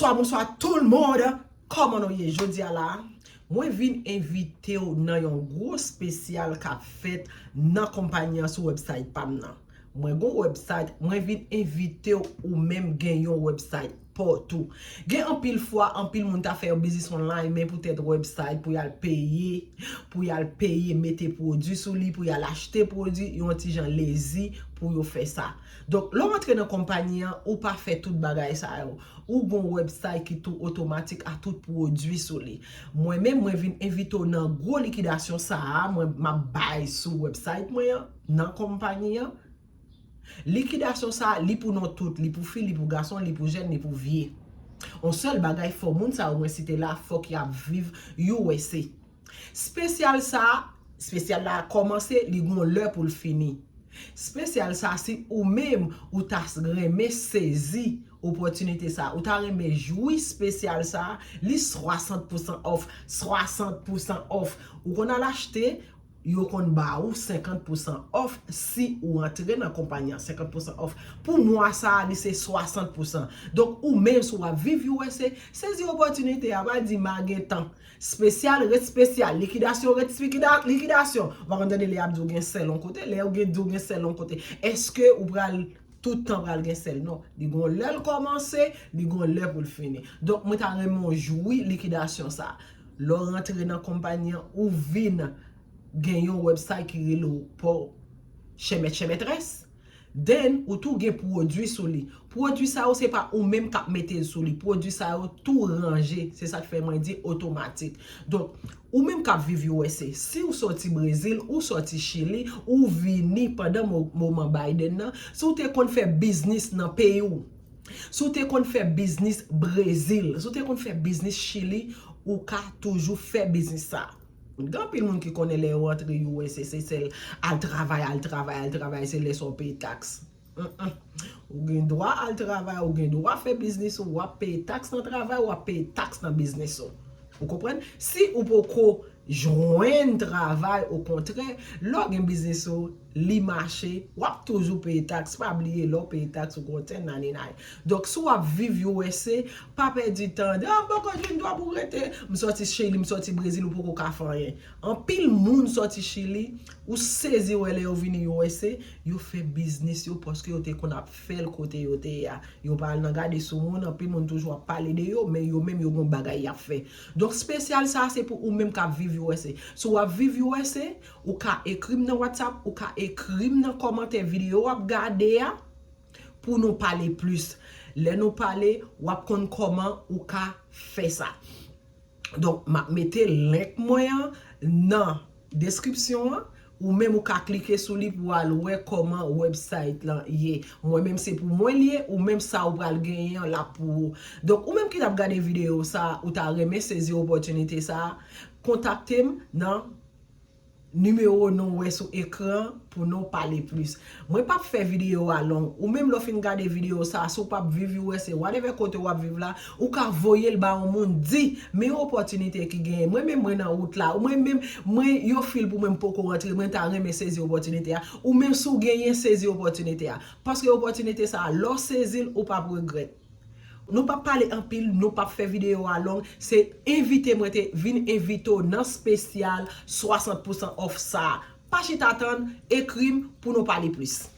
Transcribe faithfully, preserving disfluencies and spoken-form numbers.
Bonswa, bonswa tout le monde. Kòman nou ye jodi a la? Mwen vin envite w nan yon gwo espesyal k ap fèt nan konpayi an sou website pa m nan. Mwen gon website, mwen vin envite w ou menm gen yon website pa w tou. Gen anpil fwa, anpil moun ta fè yon biznis online, men poutèt website pou y al peye, pou y al peye, mete pwodui sou li, pou y al achte pwodui, yo yon ti jan lezi pou yo fè sa. Donk, lè w antre nan konpayi an, ou pa fè tout bagay sa yo. Ou gon website ki tou otomatik a tout pwodui sou li. Mwen menm, mwen vin envite w nan gwo likidasyon sa a, mwen m ap bay sou website mwen an, nan konpayi an. Likidasyon sa a, li pou nou tout, li pou fi, li pou gason, li pou jèn, li pou vye. On sèl bagay, fò moun sa yo mwen site la, fòk y ap viv U S A. Espesyal sa a, espesyal la kòmanse, li gon lè pou l fini. Espesyal sa a, si ou menm ou ta renmen sezi opòtinite sa a, ou ta renmen jwi espesyal sa a, li swasant pousan off, swasant pousan off. Ou konn al achte, yo konn ba ou senkant pousan off si ou antre nan konpayi an, senkant pousan off. Pou mwa sa a, li se swasant pousan. Donk, ou menm, si w ap viv U S A, sezi opòtinite a, pa di m a gen tan. Espesyal ret espesyal, likidasyon ret likida- likidasyon. Ou pa konn tande lè y ap di w gen sèl yon kote, lè yo gen di w gen sèl yon kote. Èske ou pral tout tan pral gen sèl? Non. Li gon lè l kòmanse, li gon lè pou l fini. Donk, mwen ta renmen w jwi likidasyon sa a. Lè w rantre nan konpayi an, ou vin gen yon website ki rele w pa w chè mèt chè mètrès. Then, ou tou gen pwodui sou li. Pwodui sa yo, se pa ou menm k ap mete l sou li. Pwodui sa yo tou ranje. Se sa k fè mwen di otomatik. Donk, ou menm k ap viv U S A, si w soti Brezil, ou soti Chili, ou vini pandan mo- moman Biden nan, si w te konn fè biznis nan peyi w, si w te konn fè biznis Brezil, si w te konn fè biznis Chili, ou ka toujou fè biznis sa a. Gen anpil moun ki konnen lè yo antre U S A, se sèl al travay, al travay, al travay, se lè sa w peye taks. Mm-mm. Ou gen dwa al travay, ou gen dwa fè biznis ou, w ap peye taks nan travay, w ap peye taks nan biznis ou. Ou konprann? Si ou poko jwenn travay, okontrè, lè w gen biznis ou, li mache, w ap toujou peye taks. Pa bliye, lè w peye taks, ou gon tèn naninay. Donk, si w ap viv U S A, pa pèdi tan. Ah, m poko jwenn dwa pou rete. M soti Chili, m soti Brezil, ou poko ka fè anyen. Anpil moun soti Chili, ou sezi wè lè yo vini U S A, yo fè biznis yo paske yo te konn ap fè l kote yo te ye a. Yo pa al nan gade sou moun, anpil moun toujou ap pale de yo, men yo menm yo gon bagay y ap fè. Donk, espesyal sa a, se pou ou menm k ap viv U S A. Si w ap viv U S A, ou ka ekri m nan WhatsApp, ou ka ekri m nan kòmantè videyo w ap gade a, pou nou pale plis. Lè nou pale, w ap konn kòman ou ka fè sa. Donk, m ap mete link mwen an nan deskripsyon an. Ou menm ou ka klike sou li pou w al wè kòman website lan ye. Mwen menm se pou mwen li ye, ou menm sa ou pral genyen an l ap pou ou. Donk, ou menm ki t ap gade videyo sa a, ou ta renmen sezi opòtinite sa a, kontakte m nan nimewo nou wè sou ekran pou nou pale plis. Mwen p ap fè videyo a long. Ou menm lè w fin gade videyo sa a, si w p ap viv U S A, whatever kote w ap viv la, ou ka voye l ba yon moun, di, men yon opòtinite ki genyen. Mwen menm mwen nan wout la. Ou mwen menm, mwen yo fil pou mwen m poko rantre, mwen ta renmen sezi opòtinite a. Ou menm si w genyen, sezi opòtinite a. Paske opòtinite sa a, lè w sezi l, ou p ap regrèt. Nou p ap pale anpil, nou p ap fè videyo a long. Se envite mwen te vin envite w nan espesyal swasant pousan off sa a. Pa chita tann, ekri m pou nou pale plis.